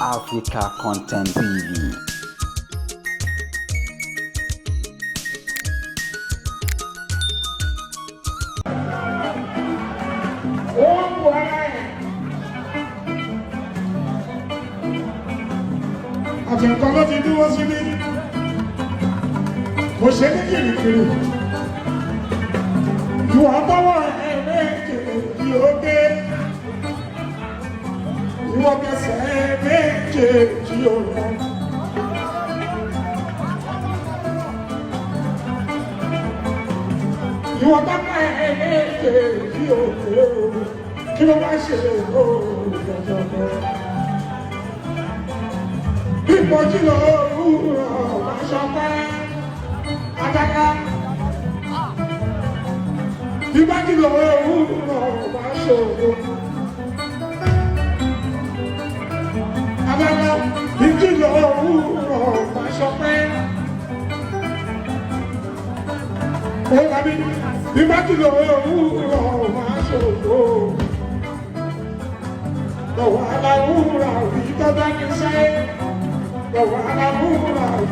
Africa Content TV. Ó ń wọ ara ẹ̀. Àtẹ̀kọ́ ló ti dúró síbí. Kò ṣe ní kìrìkìrì. Ìwà tọwọ́ ẹ̀ méjèèjì ó dé. Ìwọ kẹsẹ̀ ẹ̀ méjèèjì ó lọ. Ìwọ tọ́pẹ́ ẹ̀ méjèèjì ó dé o. Kí ló wá ṣe o jọjọjọ? Ìpọ́jú lọ òwúrọ̀ aṣọ pẹ́. Adáká. Ìbájú lọ òwúrọ̀ aṣọ òwò. Adáká. Ìjú lọ òwúrọ̀ aṣọ pẹ́. Ó dàbí ìbájú lọ òwúrọ̀ aṣọ òwò. Lọ́wọ́ aláwúrà òbí tó bá ní sẹ́yìn. Lọ́wọ́ aláwúrà òbí.